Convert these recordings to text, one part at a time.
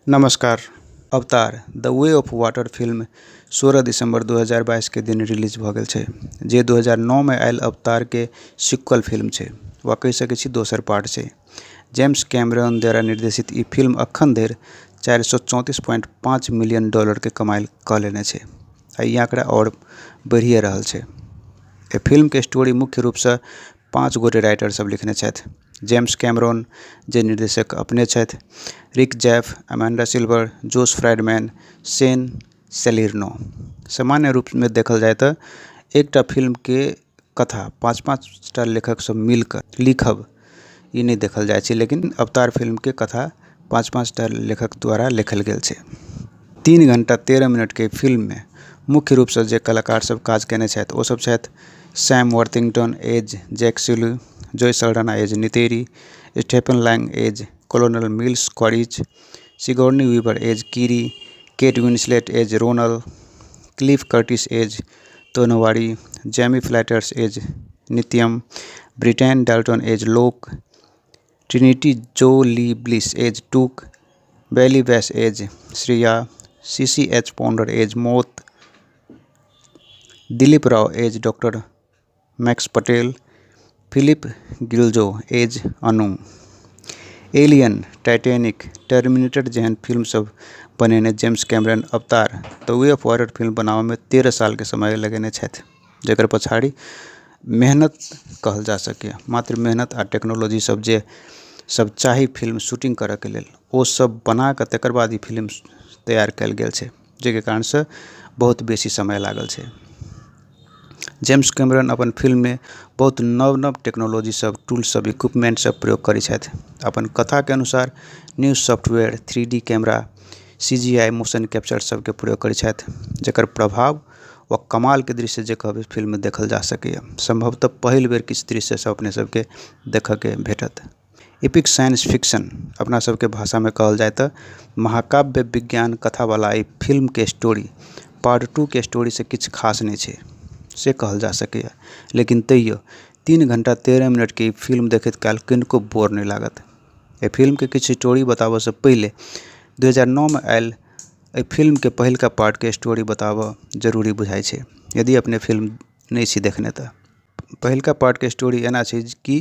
नमस्कार। Avatar the way of water film 16 दिसंबर 2022 के दिन रिलीज भऽ गेल छै, जे 2009 मे आयल अवतार के सीक्वल फिल्म छै वा कहि सकै छी दोसर पार्ट छै। जेम्स कैमरन द्वारा निर्देशित ई फिल्म अखन धरि 434.5 मिलियन डॉलर के कमाई कऽ लेने छै आ ई आंकड़ा आओर बढ़िए रहल छै। एहि फिल्मके स्टोरी मुख्य रूपसँ 5 गोटे राइटर सब लिखने छथि। जेम्स कैमरॉन जे निर्देशक अपने छथि, Rick Jaffa, Amanda Silver, Josh Friedman, Shane Salerno. सामान्य रूपमे देखल जाय तऽ एकटा फिल्मके कथा 5-5 टा लेखक सब मिलकऽ लिखब ई नहि देखल जाइ छै, लेकिन अवतार फिल्मके कथा 5-5 टा लेखक द्वारा लिखल गेल छै। 3 घंटा 13 मिनटके फिल्ममे मुख्य रूपसँ जे कलाकार सब काज केने छथि ओ सब छथि Sam Worthington as Jake Sully, Zoe Saldana as Neytiri, Stephen Lang as colonel Miles Quaritch, Sigourney Weaver as Kiri, Kate Winslet as Ronal, Cliff Curtis as Tonowari, Jamie Flatters as Neteyam, Britain Dalton as Lok, Trinity Jo Lee Bliss as Tuk, Bailey Bass as Shriya, C C H Ponder as Mot, Dilip Rao as doctor Max Patel, Philip Gilzow as Aung. Alien, Titanic, Terminator जेहन film सब बनेने James Cameron Avatar the way of water film बनाबऽमे 13 सालके समय लगेने छथि, जकर पछाड़ी मेहनत कहल जा सकैए। मात्र मेहनत आ टेक्नोलॉजी सब जे सब चाही फिल्म शूटिंग करऽके लेल ओ सब बना कऽ तकर बाद ई फिल्म तैयार कयल गेल छै, जाहिके कारणसँ बहुत बेसी समय लागल छै। जेम्स कैमरन अपन फिल्ममे बहुत नव नव टेक्नोलॉजी सब, टूल सब, इक्विपमेंट सब प्रयोग करै छथि। अपन कथाके अनुसार new software, 3D camera, CGI, motion capture सबके प्रयोग करै छथि, जकर प्रभाव वा कमालके दृश्य जे कहबै फिल्ममे देखल जा सकैए। संभवतः पहिल बेर किछु दृश्य सब अपने सबके देखऽके भेटत। एपिक साइंस फिक्शन अपना सबके भाषामे कहल जाय तऽ महाकाव्य विज्ञान कथावला एहि फिल्मके स्टोरी पार्ट 2 के स्टोरीसँ किछु खास नहि छै से कहल जा सकैए, लेकिन तैयो 3 घंटा 13 मिनटके ई फिल्म देखैत काल किनको बोर नहि लागत। एहि फिल्मके किछु स्टोरी बताबऽसँ पहिले 2009 मे आयल एहि फिल्मके पहिलका पार्टके स्टोरी बताबऽ जरूरी बुझाइ छै, यदि अपने फिल्म नहि छी देखने तऽ। पहिलका पार्टके स्टोरी एना छै कि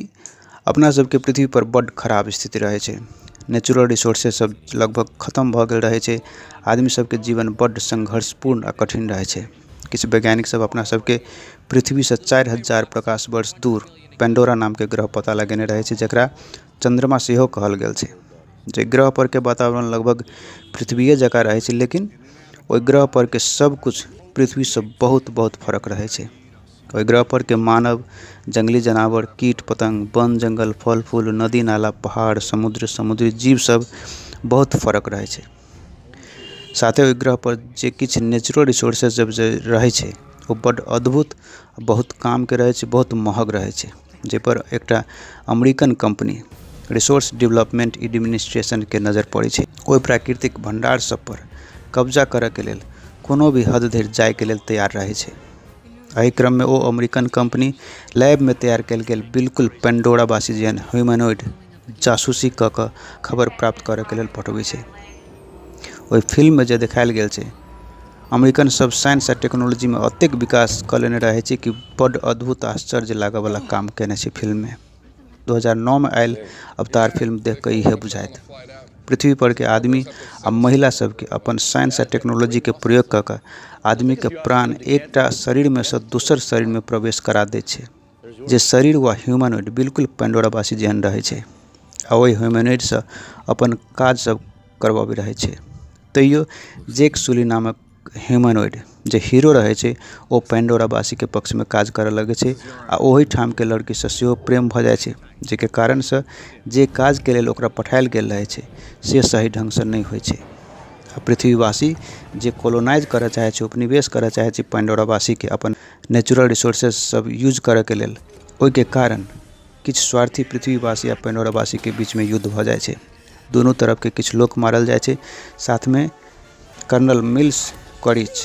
अपना सबके पृथ्वी पर बड्ड खराब स्थिति रहै छै। नेचुरल रिसोर्सेज सब लगभग खत्म भऽ गेल रहै छै। आदमी सबके जीवन बड्ड संघर्षपूर्ण आ कठिन रहै छै। किछु वैज्ञानिक सब अपना सबके पृथ्वीसँ 4000 प्रकाश वर्ष दूर पेंडोरा नामके ग्रह पता लगेने रहै छै, जकरा चंद्रमा सेहो कहल गेल छै। जे ग्रह परके वातावरण लगभग पृथ्वीए जकाँ रहै छै, लेकिन ओहि ग्रह परके सब कुछ पृथ्वीसँ बहुत बहुत फरक रहै छै। ओहि ग्रह परके मानव, जंगली जानवर, कीट पतंग, वन जंगल, फल फूल, नदी नाला, पहाड़, समुद्र, समुद्री जीव सब बहुत फरक रहै छै। साथे ओहि ग्रह पर जे किछु नेचुरल रिसोर्सेज सब जे रहै छै ओ बड्ड अद्भुत, बहुत कामके रहै छै, बहुत महग रहै छै, जाहिपर एकटा अमेरिकन कंपनी रिसोर्स डेवलपमेंट एडमिनिस्ट्रेशनके नजर पड़ै छै। ओहि प्राकृतिक भंडार सब पर कब्जा करऽके लेल कोनो भी हद धरि जाइके लेल तैयार रहै छै। एहि क्रममे ओ अमेरिकन कंपनी लैबमे तैयार कयल गेल बिल्कुल पेंडोरावासी जेहन ह्यूमनॉइड जासूसी कऽ कऽ खबर प्राप्त करऽके लेल पठबै छै। ओहि फिल्ममे जे देखायल गेल छै, अमेरिकन सब साइंस आ टेक्नोलॉजीमे अतेक विकास कऽ लेने रहै छै कि बड्ड अद्भुत आश्चर्य लागऽवला काम केने छै फिल्ममे। 2009 मे आयल अवतार फिल्म देख कऽ इहे बुझायत पृथ्वी पर के आदमी आ महिला सबके अपन साइंस आ टेक्नोलॉजी के प्रयोग कऽ कऽ आदमी के प्राण एकटा शरीरमे सँ दोसर शरीरमे प्रवेश करा दै छै, जे शरीर वा ह्यूमनॉइड बिल्कुल पेंडोरावासी जेहन रहै छै आ ओहि ह्यूमनॉइडसँ अपन काज सब करबाबै रहै छै। तैयो जेक सुली नामक ह्यूमनॉइड जे हीरो रहै छै ओ पेंडोरावासीके पक्षमे काज करऽ लगै छै आ ओहिठामके लड़कीसँ सेहो प्रेम भऽ जाइ छै, जाहिके कारणसँ जे काजके लेल ओकरा पठायल गेल रहै छै से सही ढङ्गसँ नहि होइ छै। आ पृथ्वीवासी जे कोलोनाइज करऽ चाहै छै, उपनिवेश करऽ चाहै छै पेंडोरावासीके अपन नेचुरल रिसोर्सेज सब यूज करऽके लेल, ओहिके कारण किछु स्वार्थी पृथ्वीवासी आ पेंडोरावासीके बीचमे युद्ध भऽ जाइ छै। दुनू तरफके किछु लोक मारल जाइ छै, साथमे कर्नल मिल्स क्वारिच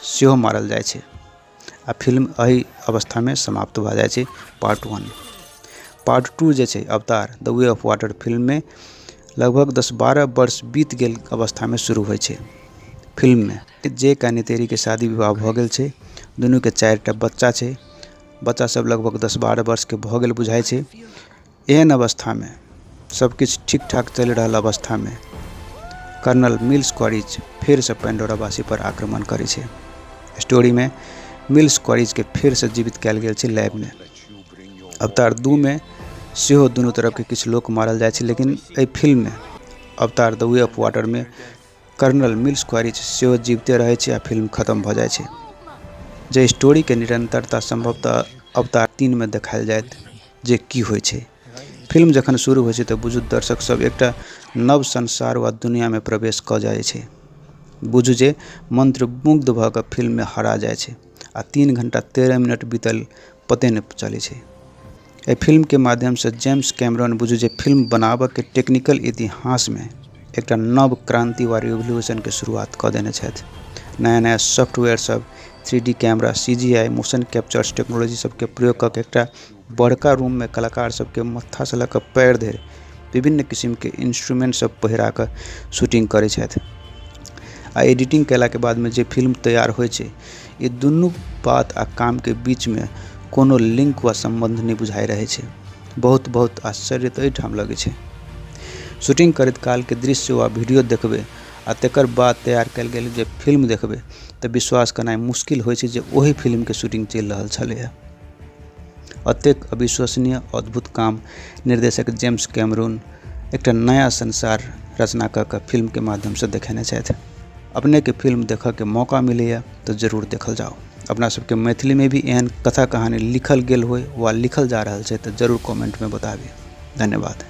सेहो मारल जाइ छै आ फिल्म एहि अवस्थामे समाप्त भऽ जाइ छै। पार्ट 1। पार्ट 2 जे छै अवतार द वे ऑफ वाटर फिल्ममे लगभग 10-12 वर्ष बीत गेल अवस्थामे शुरू होइ छै। फिल्ममे जेक आ नितेरीके शादी विवाह भऽ गेल छै। दुनूके 4टा बच्चा छै। बच्चा सब लगभग 10-12 वर्षके भऽ गेल बुझाइ छै। एहन अवस्थामे सब किछु ठीक ठाक चलि रहल अवस्थामे कर्नल मिल्स क्वारिज फेरसँ पेंडोरा वासी पर आक्रमण करै छै। स्टोरीमे मिल्स क्वारिजके फेरसँ जीवित कयल गेल छै लैबमे। अवतार 2 मे सेहो दुनू तरफके किछु लोक मारल जाइ छै, लेकिन एहि फिल्ममे अवतार द वे ऑफ वाटरमे कर्नल मिल्स क्वारिज सेहो जीविते रहै छै आ फिल्म खतम भऽ जाइ छै। जे स्टोरीके निरन्तरता सम्भवतः अवतार 3मे देखायल जायत जे की होइ छै। फिल्म जखन शुरू होइ छै तऽ बुझू दर्शक सब एकटा नव संसार वा दुनियामे प्रवेश कऽ जाइ छै। बुझू जे मंत्रमुग्ध भऽ कऽ फिल्ममे हरा जाइ छै आ 3 घंटा 13 मिनट बीतल पते नहि चलै छै। एहि फिल्मके माध्यमसँ जेम्स कैमरन बुझू जे फिल्म बनाबऽके टेक्निकल इतिहासमे एकटा नव क्रान्ति वा रिवोल्यूशनके शुरुआत कऽ देने छथि। नया नया सॉफ्टवेयर सब, 3D camera, CGI, motion captures technology सबके प्रयोग कऽ के एकटा बड़का रूममे कलाकार सबके माथासँ लऽ कऽ पैर धरि विभिन्न किसिमके इंस्ट्रूमेंट सब पहिरा कऽ शूटिंग करै छथि आ एडिटिंग कयलाके बादमे जे फिल्म तैयार होइ छै, ई दुनू बात आ कामके बीचमे कोनो लिंक वा सम्बन्ध नहि बुझाइ रहै छै। बहुत बहुत आश्चर्य तऽ एहिठाम लगै छै। शूटिंग करैत कालके दृश्य वा वीडियो देखबै आ तकर बाद तैयार कयल गेल जे फिल्म देखबै तऽ विश्वास केनाइ मुश्किल होइ छै जे ओहि फिल्मके शूटिंग चलि रहल छलैए। अतेक अविश्वसनीय अद्भुत काम निर्देशक जेम्स कैमरून एकटा नया संसार रचना कऽ कऽ फिल्मके माध्यमसँ देखेने छथि। अपनेके फिल्म देखऽके मौका मिलैए तऽ जरूर देखल जाउ। अपना सबके मैथिलीमे भी एहन कथा कहानी लिखल गेल होइ वा लिखल जा रहल छै तऽ जरूर कमेंटमे बताबी। धन्यवाद।